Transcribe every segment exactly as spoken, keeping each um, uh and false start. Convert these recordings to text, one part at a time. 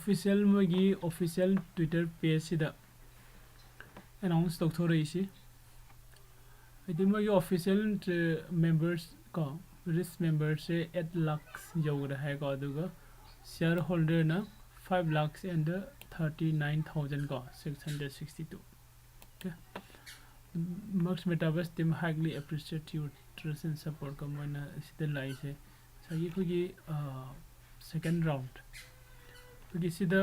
Official, ꯃꯣꯏꯒꯤ official Twitter page ꯁꯤꯗ announce ꯇꯧꯊꯣꯔꯛꯏꯁꯤ꯫ ꯍꯥꯏꯗꯤ ꯃꯣꯏꯒꯤ official members ꯀꯣ, rich member ꯁꯦ eight lakhs ꯌꯧꯈ꯭ꯔꯦ ꯍꯥꯏꯀꯣ, ꯑꯗꯨꯒ shareholder ꯅ five lakhs and thirty nine thousand ꯀꯣ, six hundred sixty two꯫ Okay. Musk Metaverse team highly appreciate your trust and support ꯀꯣ, ꯃꯣꯏꯅ ꯁꯤꯗ ꯂꯥꯛꯏꯁꯦ꯫ ꯉꯁꯥꯏꯒꯤ ꯑꯩꯈꯣꯏꯒꯤ second round, ꯑꯩꯈꯣꯏꯒꯤ ꯁꯤꯗ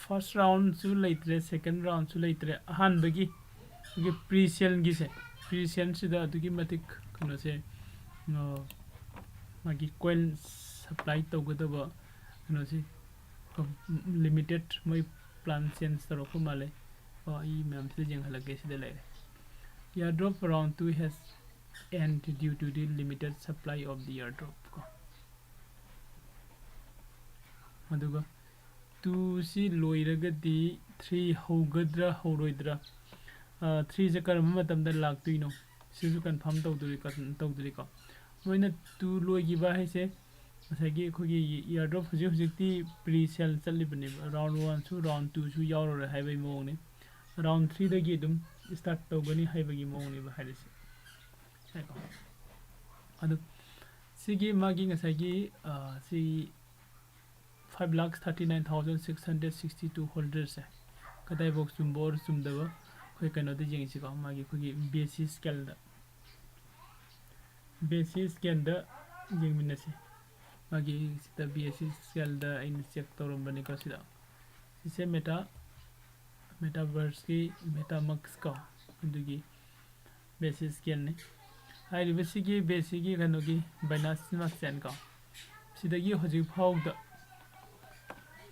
first round ꯁꯨ ꯂꯩꯇ꯭ꯔꯦ, second round ꯁꯨ ꯂꯩꯇ꯭ꯔꯦ꯫ ꯑꯍꯥꯟꯕꯒꯤ ꯑꯩꯈꯣꯏꯒꯤ pre sale ꯒꯤꯁꯦ, pre sale ꯁꯤꯗ ꯑꯗꯨꯛꯀꯤ ꯃꯇꯤꯛ ꯀꯩꯅꯣꯁꯦ, ꯃꯥꯒꯤ coin supply ꯇꯧꯒꯗꯕ ꯀꯩꯅꯣꯁꯦ limited, ꯃꯣꯏ plan change ꯇꯧꯔꯛꯄ ꯃꯥꯜꯂꯦ꯫ ꯑꯣ, ꯑꯩ ꯃꯌꯥꯝꯁꯤꯗ ꯌꯦꯡꯍꯜꯂꯛꯀꯦ꯫ ꯁꯤꯗ ꯂꯩꯔꯦ, "Airdrop round two has end due to the limited supply of the airdrop" ꯀꯣ꯫ ꯑꯗꯨꯒ two ꯁꯤ ꯂꯣꯏꯔꯒꯗꯤ three ꯍꯧꯒꯗ꯭ꯔꯥ ꯍꯧꯔꯣꯏꯗ꯭ꯔꯥ, three ꯁꯦ ꯀꯔꯝꯕ ꯃꯇꯝꯗ ꯂꯥꯛꯇꯣꯏꯅꯣ, ꯁꯤꯁꯨ confirm ꯇꯧꯗꯣꯔꯤ, ꯇꯧꯗꯣꯔꯤꯀꯣ꯫ ꯃꯣꯏꯅ two ꯂꯣꯏꯈꯤꯕ ꯍꯥꯏꯁꯦ ꯉꯁꯥꯏꯒꯤ ꯑꯩꯈꯣꯏꯒꯤ airdrop ꯍꯧꯖꯤꯛ ꯍꯧꯖꯤꯛꯇꯤ pre sale ꯆꯠꯂꯤꯕꯅꯦꯕ, round one ꯁꯨ round two ꯁꯨ ꯌꯥꯎꯔꯔꯣꯏ ꯍꯥꯏꯕꯒꯤ ꯃꯑꯣꯡꯅꯤ꯫ Round three ꯗꯒꯤ ꯑꯗꯨꯝ start ꯇꯧꯒꯅꯤ ꯍꯥꯏꯕꯒꯤ ꯃꯑꯣꯡꯅꯦꯕ ꯍꯥꯏꯔꯤꯁꯦ꯫ ꯉꯥꯏꯈꯣ꯫ ꯑꯗꯨ ꯁꯤꯒꯤ ꯃꯥꯒꯤ ꯉꯁꯥꯏꯒꯤ, ꯑ, ꯁꯤ five lakhs thirty nine thousand six hundred sixty two holder ꯁꯦ ꯀꯗꯥꯏꯐꯥꯎ ꯆꯨꯝꯕ or ꯆꯨꯝꯗꯕ ꯑꯩꯈꯣꯏ ꯀꯩꯅꯣꯗ ꯌꯦꯡꯁꯤꯀꯣ, ꯃꯥꯒꯤ ꯑꯩꯈꯣꯏꯒꯤ basis scale ꯗ꯫ Basis scale ꯗ ꯌꯦꯡꯃꯤꯟꯅꯁꯤ꯫ ꯃꯥꯒꯤ ꯁꯤꯗ basis scale ꯗ ꯑꯩꯅ check ꯇꯧꯔꯝꯕꯅꯤꯀꯣ꯫ ꯁꯤꯗ ꯁꯤꯁꯦ Meta, Metaverse ꯀꯤ MetaMask ꯀꯣ, ꯑꯗꯨꯒꯤ basis scale ꯅꯤ꯫ ꯍꯥꯏꯔꯤꯕ ꯁꯤꯒꯤ base ꯁꯤꯒꯤ ꯀꯩꯅꯣꯒꯤ Binance Smart Chain ꯀꯣ, ꯁꯤꯗꯒꯤ ꯍꯧꯖꯤꯛ ꯐꯥꯎꯗ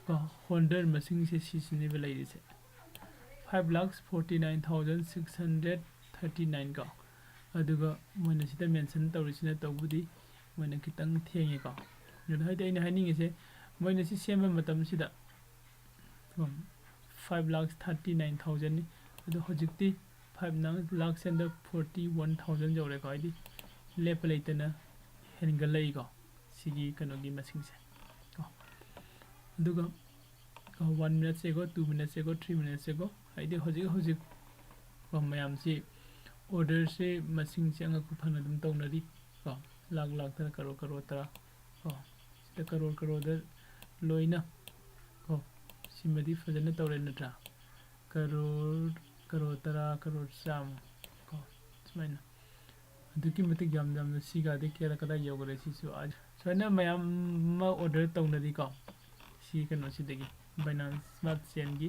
ꯀꯣ holder ꯃꯁꯤꯡꯁꯦ ꯁꯤꯁꯤꯅꯦꯕ ꯂꯩꯔꯤꯁꯦ, five lakhs forty nine thousand six hundred thirty nine ꯀꯣ꯫ ꯑꯗꯨꯒ ꯃꯣꯏꯅ ꯁꯤꯗ mention ꯇꯧꯔꯤꯁꯤꯅ ꯇꯧꯕꯗꯤ ꯃꯣꯏꯅ ꯈꯤꯇꯪ ꯊꯦꯡꯉꯦꯀꯣ꯫ ꯑꯗꯨ ꯍꯥꯏꯗꯤ ꯑꯩꯅ ꯍꯥꯏꯅꯤꯡꯉꯤꯁꯦ, ꯃꯣꯏꯅ ꯁꯤ ꯁꯦꯝꯕ ꯃꯇꯝꯁꯤꯗ five lakhs thirty nine thousand ꯅꯤ꯫ ꯑꯗꯣ ꯍꯧꯖꯤꯛꯇꯤ five lakhs and forty one thousand ꯌꯧꯔꯦꯀꯣ꯫ ꯍꯥꯏꯗꯤ ꯂꯦꯞꯄ ꯂꯩꯇꯅ ꯍꯦꯟꯒꯠꯂꯛꯏꯀꯣ, ꯁꯤꯒꯤ ꯀꯩꯅꯣꯒꯤ ꯃꯁꯤꯡꯁꯦ ꯀꯣ꯫ ꯑꯗꯨꯒ One minutes ago, two minutes ago, three minutes ago, ꯍꯥꯏꯗꯤ ꯍꯧꯖꯤꯛ ꯍꯧꯖꯤꯛ ꯀꯣ ꯃꯌꯥꯝꯁꯤ orderꯁꯦ ꯃꯁꯤꯡꯁꯦ ꯑꯉꯛꯄ ꯐꯪꯅ ꯑꯗꯨꯝ ꯇꯧꯅꯔꯤ ꯀꯣ, ꯂꯥꯛ ꯂꯥꯛꯇꯅ ꯀꯔꯣꯔ ꯀꯔꯣꯔ ꯇꯔꯥ ꯀꯣ, ꯁꯤꯗ ꯀꯔꯣꯔ ꯀꯔꯣꯔꯗ ꯂꯣꯏꯅ ꯀꯣ, ꯁꯤꯃꯗꯤ ꯐꯖꯅ ꯇꯧꯔꯦ ꯅꯠꯇ꯭ꯔꯥ? ꯀꯔꯣꯔ ꯀꯔꯣꯔ ꯇꯔꯥ, ꯀꯔꯣꯔ ꯆꯥꯝꯃ ꯀꯣ, ꯁꯨꯃꯥꯏꯅ ꯑꯗꯨꯛꯀꯤ ꯃꯇꯤꯛ ꯌꯥꯝ ꯌꯥꯝꯅ ꯁꯤꯒꯗꯤ ꯀꯌꯥꯗ ꯀꯗꯥꯏ ꯌꯧꯈꯔꯦ ꯁꯤꯁꯨ꯫ ꯑ, ꯁꯨꯃꯥꯏꯅ ꯃꯌꯥꯝ ꯑꯃ order ꯇꯧꯅꯔꯤꯀꯣ, ꯁꯤ ꯀꯩꯅꯣꯁꯤꯗꯒꯤ, Binance Smart Chainꯒꯤ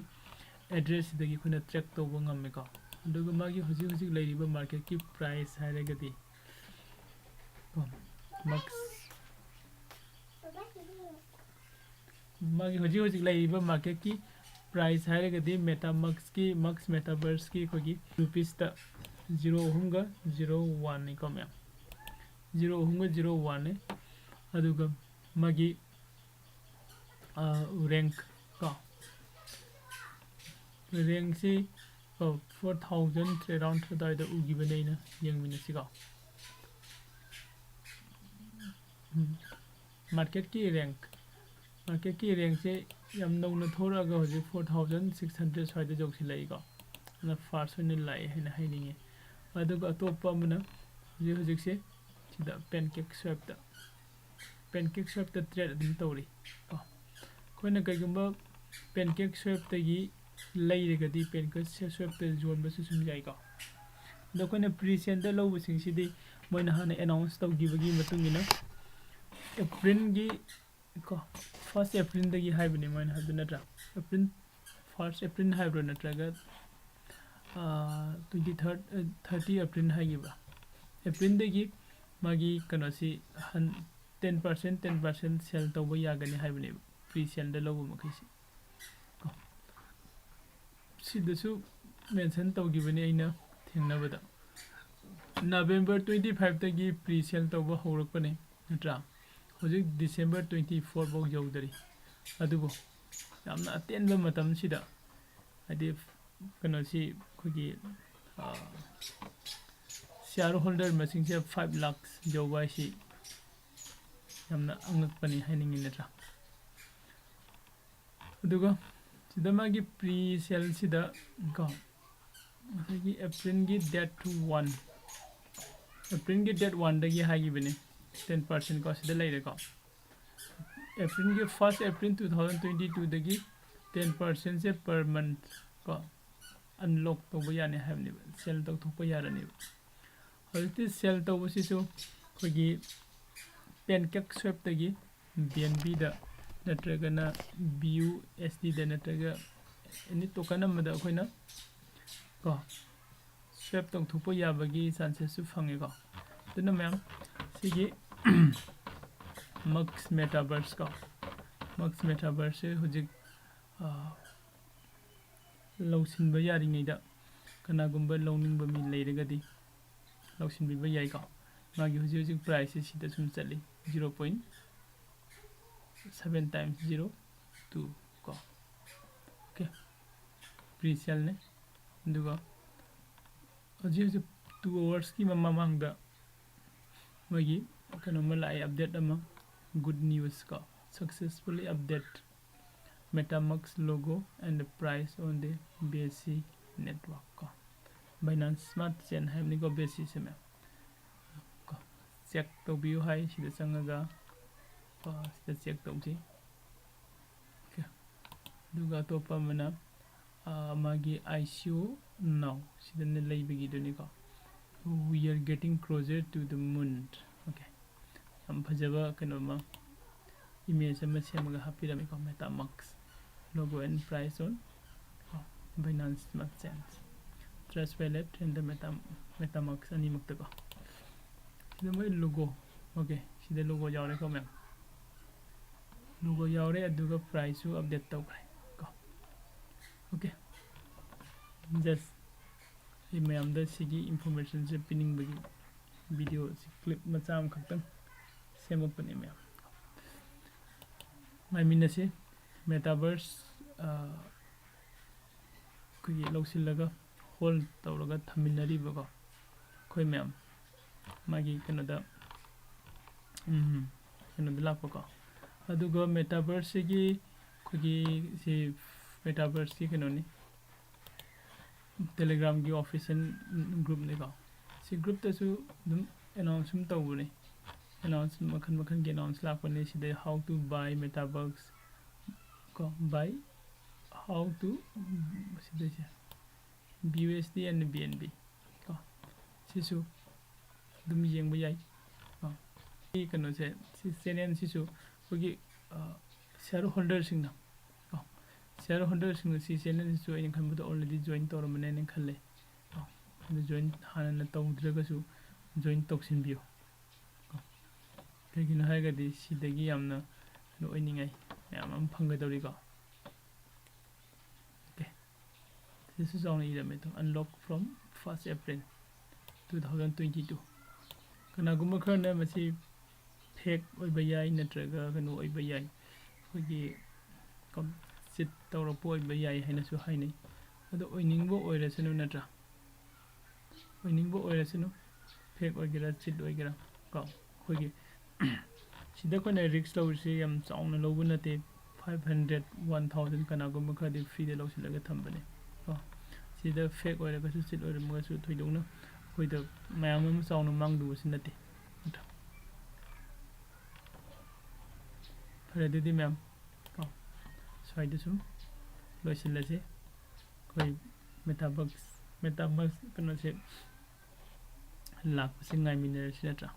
addressꯁꯤꯗꯒꯤ ꯑꯩꯈꯣꯏꯅ track ꯇꯧꯕ ꯉꯝꯃꯦꯀꯣ꯫ ꯑꯗꯨꯒ ꯃꯥꯒꯤ ꯍꯧꯖꯤꯛ ꯍꯧꯖꯤꯛ ꯂꯩꯔꯤꯕ marketꯀꯤ price ꯍꯥꯏꯔꯒꯗꯤ ꯀꯣ, ꯃꯛꯁ ꯃꯥꯒꯤ ꯍꯧꯖꯤꯛ ꯍꯧꯖꯤꯛ ꯂꯩꯔꯤꯕ marketꯀꯤ price ꯍꯥꯏꯔꯒꯗꯤ MetaMuskꯀꯤ, Mux Metaverseꯀꯤ ꯑꯩꯈꯣꯏꯒꯤ rupeesꯇ zero ꯑꯍꯨꯝꯒ zero oneꯅꯤꯀꯣ ꯃꯌꯥꯝ, zero ꯑꯍꯨꯝꯒ zero oneꯅꯤ꯫ ꯑꯗꯨꯒ ꯃꯥꯒꯤ rank ꯀꯣ, rankꯁꯤ four thousand around ꯑꯗꯨꯋꯥꯏꯗ ꯎꯈꯤꯕꯅꯦ ꯑꯩꯅ ꯌꯦꯡꯃꯤꯟꯅꯁꯤꯀꯣ꯫ ꯎꯝ꯫ Marketꯀꯤ rank, marketꯀꯤ rankꯁꯦ ꯌꯥꯝ ꯅꯧꯅ ꯊꯣꯔꯛꯑꯒ ꯍꯧꯖꯤꯛ four thousand six hundred ꯁ꯭ꯋꯥꯏꯗ ꯌꯧꯁꯤꯜꯂꯛꯏꯀꯣ꯫ ꯑꯗꯨꯅ fast ꯑꯣꯏꯅ ꯂꯥꯛꯑꯦ ꯍꯥꯏꯅ ꯍꯥꯏꯅꯤꯡꯉꯤ꯫ ꯑꯗꯨꯒ ꯑꯇꯣꯞꯄ ꯑꯃꯅ ꯍꯧꯖꯤꯛ ꯍꯧꯖꯤꯛꯁꯦ ꯁꯤꯗ PancakeSwapꯇ, PancakeSwapꯇ trade ꯑꯗꯨꯝ ꯇꯧꯔꯤ ꯀꯣ꯫ ꯑꯩꯈꯣꯏꯅ ꯀꯩꯒꯨꯝꯕ PancakeSwapꯇꯒꯤ ꯂꯩꯔꯒꯗꯤ PancakeSwapꯇ ꯌꯣꯟꯕꯁꯨ ꯁꯨꯝ ꯌꯥꯏꯀꯣ꯫ ꯑꯗꯣ ꯑꯩꯈꯣꯏꯅ pre-saleꯗ ꯂꯧꯕꯁꯤꯡꯁꯤꯗꯤ ꯃꯣꯏꯅ ꯍꯥꯟꯅ announce ꯇꯧꯈꯤꯕꯒꯤ ꯃꯇꯨꯡ ꯏꯟꯅ Aprilꯒꯤ ꯀꯣ, first Aprilꯗꯒꯤ ꯍꯥꯏꯕꯅꯤ ꯃꯣꯏꯅ ꯍꯥꯏꯕꯗꯨ ꯅꯠꯇ꯭ꯔꯥ? April, first April ꯍꯥꯏꯕ꯭ꯔꯣ ꯅꯠꯇ꯭ꯔꯒ twenty third, thirty April ꯍꯥꯏꯈꯤꯕ꯭ꯔꯥ? Aprilꯗꯒꯤ ꯃꯥꯒꯤ ꯀꯩꯅꯣꯁꯤ ten percent, ten percent sale ꯇꯧꯕ ꯌꯥꯒꯅꯤ ꯍꯥꯏꯕꯅꯦꯕ, pre-saleꯗ ꯂꯧꯕ ꯃꯈꯩꯁꯤ ꯀꯣ꯫ ꯁꯤꯗꯁꯨ mention ꯇꯧꯈꯤꯕꯅꯤ ꯑꯩꯅ ꯊꯦꯡꯅꯕꯗ꯫ November twenty fiveꯇꯒꯤ pre-sale ꯇꯧꯕ ꯍꯧꯔꯛꯄꯅꯦ ꯅꯠꯇ꯭ꯔꯥ? ꯍꯧꯖꯤꯛ December twenty four ꯐꯥꯎ ꯌꯧꯗꯔꯤ꯫ ꯑꯗꯨꯕꯨ ꯌꯥꯝꯅ ꯑꯇꯦꯟꯕ ꯃꯇꯝꯁꯤꯗ, ꯍꯥꯏꯗꯤ ꯀꯩꯅꯣꯁꯤ ꯑꯩꯈꯣꯏꯒꯤ, ꯑ, shareholder ꯃꯁꯤꯡꯁꯦ five lakhs ꯌꯧꯕ ꯍꯥꯏꯁꯤ ꯌꯥꯝꯅ ꯑꯉꯛꯄꯅꯤ ꯍꯥꯏꯅꯤꯡꯉꯤ ꯅꯠꯇ꯭ꯔꯥ? ꯑꯗꯨꯒ ꯁꯤꯗ ꯃꯥꯒꯤ ꯄ꯭ꯔꯤ ꯁꯦꯜꯁꯤꯗ ꯀꯣ, ꯉꯁꯥꯏꯒꯤ ꯑꯦꯄ꯭ꯔꯤꯜꯒꯤ ꯗꯦꯠ ꯋꯥꯟ, ꯑꯦꯄ꯭ꯔꯤꯜꯒꯤ ꯗꯦꯠ ꯋꯥꯟꯗꯒꯤ ꯍꯥꯏꯈꯤꯕꯅꯤ ꯇꯦꯟ ꯄꯥꯔꯁꯦꯟ ꯀꯣ, ꯁꯤꯗ ꯂꯩꯔꯦꯀꯣ꯫ ꯑꯦꯄ꯭ꯔꯤꯜꯒꯤ, first April two thousand twenty ꯇꯨꯗꯒꯤ ꯇꯦꯟ ꯄꯥꯔꯁꯦꯟꯁꯦ ꯄꯔ ꯃꯟꯊ ꯀꯣ ꯑꯟꯂꯣꯛ ꯇꯧꯕ ꯌꯥꯅꯤ ꯍꯥꯏꯕꯅꯦꯕ, ꯁꯦꯜ ꯇꯧꯊꯣꯛꯄ ꯌꯥꯔꯅꯦꯕ꯫ ꯍꯧꯖꯤꯛꯇꯤ ꯁꯦꯜ ꯇꯧꯕꯁꯤꯁꯨ ꯑꯩꯈꯣꯏꯒꯤ ꯄꯦꯟꯀꯦꯛ ꯁ꯭ꯋꯦꯞꯇꯒꯤ ꯕꯤ ꯑꯦꯟ ꯕꯤꯗ ꯅꯠꯇ꯭ꯔꯒꯅ ꯕꯤ ꯌꯨ ꯑꯦꯁ ꯗꯤꯗ ꯅꯠꯇ꯭ꯔꯒ ꯑꯦꯅꯤ ꯇꯣꯀꯟ ꯑꯃꯗ ꯑꯩꯈꯣꯏꯅ ꯀꯣ ꯁ꯭ꯋꯦꯞ ꯇꯧꯊꯣꯛꯄ ꯌꯥꯕꯒꯤ ꯆꯥꯟꯁꯦꯁꯁꯨ ꯐꯪꯉꯦꯀꯣ꯫ ꯑꯗꯨꯅ ꯃꯌꯥꯝ ꯁꯤꯒꯤ ꯃꯛꯁ ꯃꯦꯇꯥꯚꯔꯁ ꯀꯣ, ꯃꯛꯁ ꯃꯦꯇꯥꯚꯔꯁꯁꯦ ꯍꯧꯖꯤꯛ ꯑ, ꯂꯧꯁꯤꯟꯕ ꯌꯥꯔꯤꯉꯩꯗ ꯀꯅꯥꯒꯨꯝꯕ ꯂꯧꯅꯤꯡꯕ ꯃꯤ ꯂꯩꯔꯒꯗꯤ ꯂꯧꯁꯤꯟꯕꯤꯕ ꯌꯥꯏꯀꯣ꯫ ꯃꯥꯒꯤ ꯍꯧꯖꯤꯛ ꯍꯧꯖꯤꯛ ꯄ꯭ꯔꯥꯏꯁꯁꯦ ꯁꯤꯗ ꯁꯨꯝ ꯆꯠꯂꯤ, zero point seven times zero two ꯀꯣ꯫ ꯑꯣꯀꯦ, ꯄ꯭ꯔꯤ ꯁꯦꯜꯅꯦ꯫ ꯑꯗꯨꯒ ꯍꯧꯖꯤꯛ ꯍꯧꯖꯤꯛ ꯇꯨ ꯑꯋꯥꯔꯁꯀꯤ ꯃꯃꯥꯡꯗ ꯃꯣꯏꯒꯤ ꯀꯩꯅꯣꯝꯃ ꯂꯥꯛꯑꯦ, ꯑꯞꯗꯦꯠ ꯑꯃ, ꯒꯨꯗ ꯅ꯭ꯌꯨꯁ ꯀꯣ, successfully update MetaMask logo and the price on the B S C network ꯀꯣ, ꯕꯥꯏꯅꯥꯟꯁ ꯁ꯭ꯃꯥꯔꯠ ꯆꯦꯟ ꯍꯥꯏꯕꯅꯤꯀꯣ ꯕꯤ ꯑꯦꯁ ꯁꯤꯁꯦ ꯃꯌꯥꯝ ꯀꯣ꯫ ꯆꯦꯛ ꯇꯧꯕꯤꯌꯨ ꯍꯥꯏ, ꯁꯤꯗ ꯆꯪꯉꯒ ꯀꯣ, ꯁꯤꯗ ꯆꯦꯛ ꯇꯧꯁꯤ꯫ ꯑꯣꯀꯦ, ꯑꯗꯨꯒ ꯑꯇꯣꯞꯄ ꯑꯃꯅ ꯑ, ꯃꯥꯒꯤ I C O now ꯁꯤꯗꯅ ꯂꯩꯕꯒꯤꯗꯨꯅꯤꯀꯣ꯫ We are getting closer to the moon. Okay, ꯌꯥꯝ ꯐꯖꯕ ꯀꯩꯅꯣꯃ, ꯏꯃꯦꯖ ꯑꯃ ꯁꯦꯝꯃꯒ ꯍꯥꯞꯄꯤꯔꯝꯃꯤꯀꯣ, MetaMask logo and price on ꯀꯣ, Binance Smart Chain, Trust Wallet and the Meta, MetaMask ꯑꯅꯤꯃꯛꯇꯀꯣ꯫ ꯁꯤꯗ ꯃꯣꯏ ꯂꯣꯒꯣ, ꯑꯣꯀꯦ, ꯁꯤꯗ ꯂꯣꯒꯣ ꯌꯥꯎꯔꯦꯀꯣ ꯃꯌꯥꯝ, ꯂꯣꯒꯣ ꯌꯥꯎꯔꯦ, ꯑꯗꯨꯒ ꯄ꯭ꯔꯥꯏꯁꯁꯨ ꯑꯞꯗꯦꯠ ꯇꯧꯈ꯭ꯔꯦ ꯀꯣ꯫ ꯑꯣꯀꯦ, ꯖꯁ ꯑꯩ ꯃꯌꯥꯝꯗ ꯁꯤꯒꯤ ꯏꯟꯐꯣꯔꯃꯦꯁꯟꯁꯦ ꯄꯤꯅꯤꯡꯕꯒꯤ ꯚꯤꯗꯤꯑꯣꯁꯤ ꯀ꯭ꯂꯤꯞ ꯃꯆꯥ ꯑꯃꯈꯛꯇꯪ ꯁꯦꯝꯃꯛꯄꯅꯦ ꯃꯌꯥꯝ꯫ ꯉꯥꯏꯃꯤꯟꯅꯁꯤ꯫ ꯃꯦꯇꯥꯚꯔꯁ ꯑꯩꯈꯣꯏꯒꯤ ꯂꯧꯁꯤꯜꯂꯒ ꯍꯣꯜ ꯇꯧꯔꯒ ꯊꯝꯃꯤꯟꯅꯔꯤꯕꯀꯣ ꯑꯩꯈꯣꯏ ꯃꯌꯥꯝ ꯃꯥꯒꯤ ꯀꯩꯅꯣꯗ, ꯎꯝ, ꯀꯩꯅꯣꯗ ꯂꯥꯛꯄꯀꯣ꯫ ꯑꯗꯨꯒ ꯃꯦꯇꯥꯚꯔꯁꯁꯤꯒꯤ ꯑꯩꯈꯣꯏꯒꯤ ꯁꯤ ꯃꯦꯇꯥꯚꯔꯁꯀꯤ ꯀꯩꯅꯣꯅꯤ, ꯇꯦꯂꯦꯒ꯭ꯔꯥꯝꯒꯤ ꯑꯣꯐꯤꯁꯤꯌꯦꯜ ꯒ꯭ꯔꯨꯞꯅꯤꯀꯣ꯫ ꯁꯤ ꯒ꯭ꯔꯨꯞꯇꯁꯨ ꯑꯗꯨꯝ ꯑꯦꯅꯥꯎꯟꯁ ꯑꯗꯨꯝ ꯇꯧꯕꯅꯦ꯫ ꯑꯦꯅꯥꯎꯟꯁ ꯃꯈꯜ ꯃꯈꯜꯒꯤ ꯑꯦꯅꯥꯎꯟꯁ ꯂꯥꯛꯄꯅꯦ꯫ ꯁꯤꯗꯩ how to buy Metaverse ꯀꯣ, buy, how to, ꯁꯤꯗꯩꯁꯦ B U S D and B N B ꯀꯣ, ꯁꯤꯁꯨ ꯑꯗꯨꯝ ꯌꯦꯡꯕ ꯌꯥꯏ꯫ ꯀꯣ, ꯁꯤ ꯀꯩꯅꯣꯁꯦ, ꯁꯤ ꯆꯦꯅꯦꯜꯁꯤꯁꯨ ꯑꯩꯈꯣꯏꯒꯤ ꯁꯤꯌꯥꯔ ꯍꯣꯜꯗꯔꯁꯤꯡꯅ ꯀꯣ, ꯁꯤꯌꯥꯔ ꯍꯣꯜꯗꯔꯁꯤꯡꯅ ꯁꯤ ꯆꯦꯅꯦꯜꯁꯤꯁꯨ ꯑꯩꯅ ꯈꯟꯕꯗ already join ꯇꯧꯔꯝꯃꯅꯦꯅ ꯈꯜꯂꯦ꯫ ꯀꯣ, ꯑꯗꯨ join ꯍꯥꯟꯅ ꯇꯧꯗ꯭ꯔꯒꯁꯨ join ꯇꯧꯁꯤꯟꯕꯤꯌꯨ꯫ ꯀꯣ, ꯀꯩꯒꯤꯅꯣ ꯍꯥꯏꯔꯒꯗꯤ ꯁꯤꯗꯒꯤ ꯌꯥꯝꯅ ꯀꯩꯅꯣ ꯑꯣꯏꯅꯤꯡꯉꯥꯏ ꯃꯌꯥꯝ ꯑꯃ ꯐꯪꯒꯗꯧꯔꯤꯀꯣ꯫ ꯑꯣꯀꯦ, ꯁꯤꯁꯨ ꯆꯥꯎꯅ ꯏꯔꯝꯃꯦ ꯑꯗꯣ, unlock from first April two thousand twenty two꯫ ꯀꯅꯥꯒꯨꯝꯕ ꯈꯔꯅ ꯃꯁꯤ ꯐꯦꯛ ꯑꯣꯏꯕ ꯌꯥꯏ, ꯅꯠꯇ꯭ꯔꯒ ꯀꯩꯅꯣ ꯑꯣꯏꯕ ꯌꯥꯏ, ꯑꯩꯈꯣꯏꯒꯤ ꯆꯤꯠ ꯇꯧꯔꯛꯄ ꯑꯣꯏꯕ ꯌꯥꯏ ꯍꯥꯏꯅꯁꯨ ꯍꯥꯏꯅꯩ꯫ ꯑꯗꯣ ꯑꯣꯏꯅꯤꯡꯕ ꯑꯣꯏꯔꯁꯅꯨ, ꯅꯠꯇ꯭ꯔꯥ? ꯑꯣꯏꯅꯤꯡꯕ ꯑꯣꯏꯔꯁꯅꯨ, ꯐꯦꯛ ꯑꯣꯏꯒꯦꯔꯥ ꯆꯤꯠ ꯑꯣꯏꯒꯦꯔꯥ ꯀꯣ, ꯑꯩꯈꯣꯏꯒꯤ ꯁꯤꯗ ꯑꯩꯈꯣꯏꯅ ꯔꯤꯛꯁ ꯂꯧꯔꯤꯁꯤ ꯌꯥꯝ ꯆꯥꯎꯅ ꯂꯧꯕ ꯅꯠꯇꯦ꯫ Five hundred, one thousand, ꯀꯅꯥꯒꯨꯝꯕ ꯈꯔꯗꯤ ꯐ꯭ꯔꯤꯗ ꯂꯧꯁꯤꯜꯂꯒ ꯊꯝꯕꯅꯦ ꯀꯣ꯫ ꯁꯤꯗ ꯐꯦꯛ ꯑꯣꯏꯔꯒꯁꯨ ꯆꯤꯠ ꯑꯣꯏꯔꯝꯃꯒꯁꯨ ꯊꯣꯏꯗꯣꯛꯅ ꯑꯩꯈꯣꯏꯗ ꯃꯌꯥꯝ ꯑꯃ ꯆꯥꯎꯅ ꯃꯥꯡꯗꯧꯕꯁꯨ ꯅꯠꯇꯦ, ꯅꯠꯇ꯭ꯔꯥ? ꯐꯔꯦ, ꯑꯗꯨꯗꯤ ꯃꯌꯥꯝ ꯀꯣ, ꯁ꯭ꯋꯥꯏꯗ ꯁꯨꯝ ꯂꯣꯏꯁꯤꯜꯂꯁꯤ꯫ ꯑꯩꯈꯣꯏ ꯃꯦꯇꯥꯚꯔꯁ, ꯃꯦꯇꯥꯚꯔꯁ ꯀꯩꯅꯣꯁꯦ ꯂꯥꯛꯄꯁꯦ ꯉꯥꯏꯃꯤꯟꯅꯔꯁꯤ, ꯅꯠꯇ꯭ꯔꯥ?